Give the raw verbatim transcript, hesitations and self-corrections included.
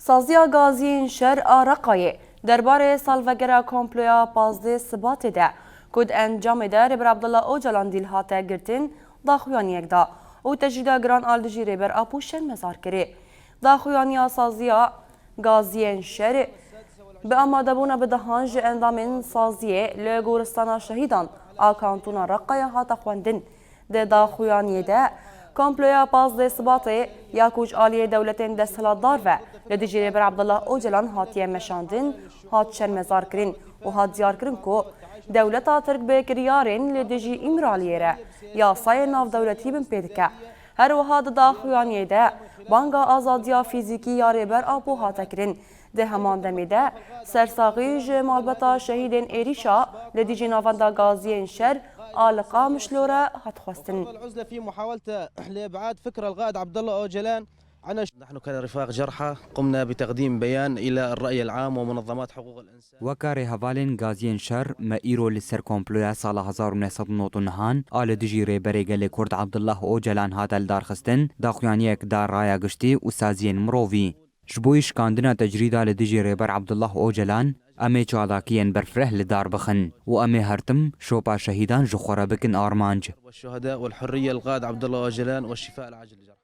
Saziya Gaziyên Şer a Reqayê derbarê salvegera komploya pazdeh Sibatê de ku di encamê de Rêber Abdullah Ocalan dîl hate girtin, daxuyaniyek da û tecrîda giran a li dijî Rêber Apo şermezar kirî. Daxuyaniya Saziya Gaziyên Şer bi amadebûna bi dehan ji endamên saziyê li Goristana Şehîdan a Kantona Reqaya hate xwendin. Di daxuyaniyê de, komploya pazdeh Sibatê ya ku ji aliyê dewletên desthilatdar ve li dijî Rêber Abdullah Ocalan hatiye meşandin, hat şermezar kirin û hat diyar kirin ku dewleta Tirk bi kiryarên li dijî Îmraliyê re yasayên navdewletî bin pê dike. Her wiha di daxuyaniyê de banga azadiya fîzîkî ya Rêber Apo hate kirin. Di heman demê de sersaxî ji malbeta şehîdên êrîşa li dijî Navenda Gaziyên Şer a li Qamişlo re hat xwestin. العزلة في محاولة لإبعاد فكر القائد عبد الله أوجلان عن الش- نحن كرفاق جرحى قمنا بتقديم بيان إلى الرأي العام ومنظمات حقوق الإنسان. Weke rêhevalên Gaziyên Şer, me îro li ser komploya sala hezar û neh sed û nod û nehan a li dijî Rêberê Gelê Kurd Abdullah Ocalan hate lidarxistin, daxuyaniyek da raya giştî û saziyên mirovî. Ji bo şikandina tecrîda li dijî Rêber Abdullah Ocalan, em ê çalakiyên berfireh li dar bixin û em ê her tim şopa şehîdan ji xwe re bikin armanc. والشهداء والحرية القائد عبد الله أوجلان والشفاء العاجل لجرحى.